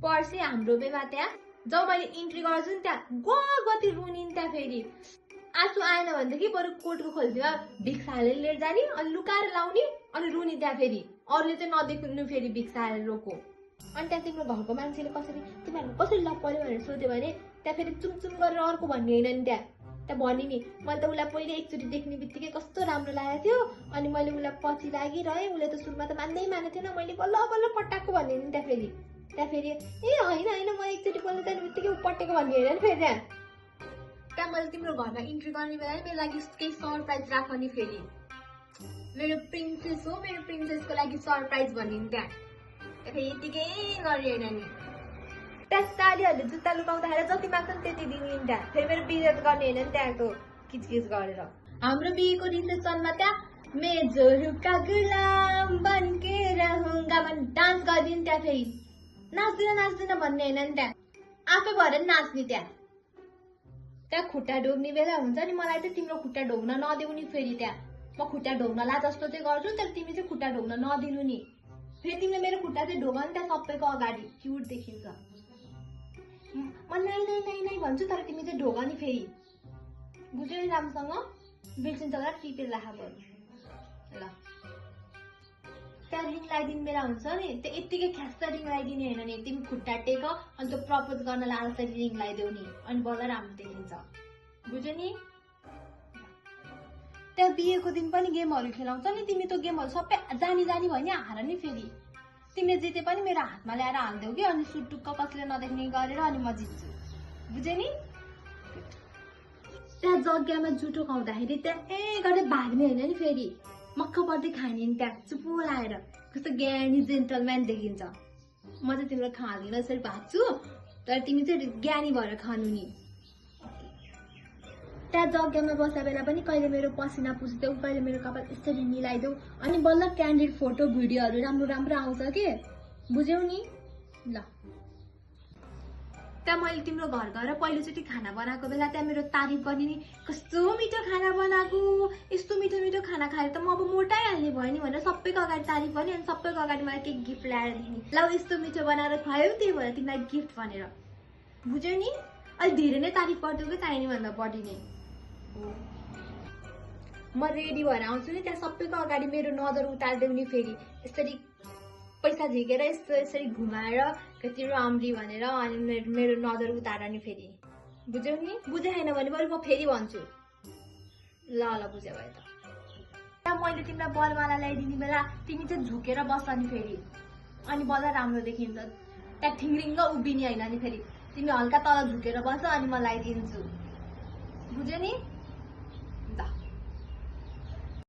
पर्सि हाम्रो बेमा त्यहाँ जब मैले इन्ट्री गर्छु नि त्यहाँ गति रुनी नि त्यहाँ फेरि आँसु आएन भनेदेखि बरु कोटको खोल्थ्यो भिक्स हालेर लिएर जाने अनि लुकाएर लाउने अनि रुनी त्यहाँ फेरि अरूले चाहिँ नदेख्नु फेरि भिक्स हालेर रोको। अनि त्यहाँ तिम्रो घरको मान्छेले कसरी तिमीहरू कसरी लप पर्यो भनेर सोध्यो भने त्यहाँ फेरि चुमचुम गरेर अर्को भन्ने होइन नि त्यहाँ भन्ने नि मैले त उसलाई पहिले एकचोटि देख्ने बित्तिकै कस्तो राम्रो लागेको थियो अनि मैले उसलाई पछि लागिरहेँ उसले त सुरुमा त मान्दै मानेको थिएन मैले बल्ल बल्ल पटाएको भन्ने नि त्यहाँ फेरि ए होइन म एकचोटि बोल्नु जाने बित्तिकै पटेको भन्ने होइन नि फेरि त्यहाँ मैले तिम्रो घरमा इन्ट्री गर्ने बेला मेरो लागि केही सरप्राइज राख नि फेरि मेरो प्रिन्सेस हो मेरो प्रिन्सेसको लागि सरप्राइज भन्ने नि त्यहाँ फेरि यतिकै गरिएन नि त्यहाँ सालीहरूले जुत्ता लुकाउँदाखेरि जति माग्छ नि त्यति दिने नि त्यहाँ फेरि मेरो बिजत गर्ने होइन नि त्यहाँको किचकिच गरेर हाम्रो बिहेको रिसेप्सनमा त्यहाँ मेजोरुका गुलाम बनके रहूंगा भन् डान्स गरिदिनु त्यहाँ फेरि नाच्दिन भन्ने होइन नि त्यहाँ आफै भएर नाच्ने त्यहाँ खुट्टा डोब्ने बेला हुन्छ नि मलाई चाहिँ तिम्रो खुट्टा ढोग्न नदेऊ नि फेरि त्यहाँ म खुट्टा ढोग्नला जस्तो चाहिँ गर्छु तर तिमी चाहिँ खुट्टा ढोग्न नदिनु नि फेरि तिमीले मेरो खुट्टा चाहिँ ढोग नि त्यहाँ सबैको अगाडि क्युट देखिन्छ म नै भन्छु तर तिमी चाहिँ ढोग नि फेरि बुझ्यौ नि राम्रोसँग बिर्सिन्छ होला टिपेर राख ल त्यहाँ रिङ लगाइदिने बेला हुन्छ नि त्यो यत्तिकै ख्यास रिङ लगाइदिने होइन नि तिमी खुट्टा टेक अनि त्यो प्रपोज गर्न लाग्छ रिङ लगाइदेऊ नि अनि बल्ल राम्रो देखिन्छ बुझ्यौ नि त्यहाँ बिहेको दिन पनि गेमहरू खेलाउँछ नि तिमी त्यो गेमहरू सबै जानी भयो नि हार नि फेरि तिमीले जिते पनि मेरो हातमा ल्याएर हालिदेऊ कि अनि सुटुक्क कसले नदेख्ने गरेर अनि म जित्छु बुझ्यौ नि त्यहाँ जग्गामा जुठो खुवाउँदाखेरि त्यहाँ गरेर भाग्ने होइन नि फेरि मक्क पर्दै खाने नि त्यहाँ चुपो लाएर कस्तो ज्ञानी जेन्टलम्यान देखिन्छ म चाहिँ तिम्रो खाँदिनँ यसरी भाग्छु तर तिमी चाहिँ ज्ञानी भएर खानु नि त्यहाँ जग्गामा बस्दा बेला पनि कहिले मेरो पसिना पुछ्देऊ कहिले मेरो कपाल यसरी मिलाइदेऊ अनि बल्ल क्यान्डिड फोटो भिडियोहरू राम्रो आउँछ के बुझ्यौ नि ल त्यहाँ मैले तिम्रो घर गएर पहिलोचोटि खाना बनाएको बेला त्यहाँ मेरो तारिफ गर्ने नि कस्तो मिठो खाना बनाएको यस्तो मिठो खाना खाएर त म अब मोटाइहाल्ने भयो नि भनेर सबैको अगाडि तारिफ गर्ने अनि सबैको अगाडि मलाई केही गिफ्ट ल्याएर दिने ल यस्तो मिठो बनाएर खुवायो त्यही भएर तिमीलाई गिफ्ट भनेर बुझ्यौ नि अलि धेरै नै तारिफ गरिदेऊ कि चाहिने भन्दा बढी नै म रेडी भएर आउँछु नि त्यहाँ सबैको अगाडि मेरो नजर उतारिदेऊ नि फेरि यसरी पैसा झिकेर यसरी घुमाएर कति राम्री भनेर अनि मेरो नजर उतार नि फेरि बुझ्यौ नि बुझे छैन भने बरु म फेरि भन्छु ल बुझ्यो भयो त त्यहाँ मैले तिमीलाई बलमाला ल्याइदिने बेला तिमी चाहिँ झुकेर बस्छ नि फेरि अनि बल्ल राम्रो देखिन्छ त्यहाँ ठिङ्रिङ्ग उभिने होइन नि फेरि तिमी हल्का तल झुकेर बस्छ अनि म ल्याइदिन्छु बुझ्यौ नि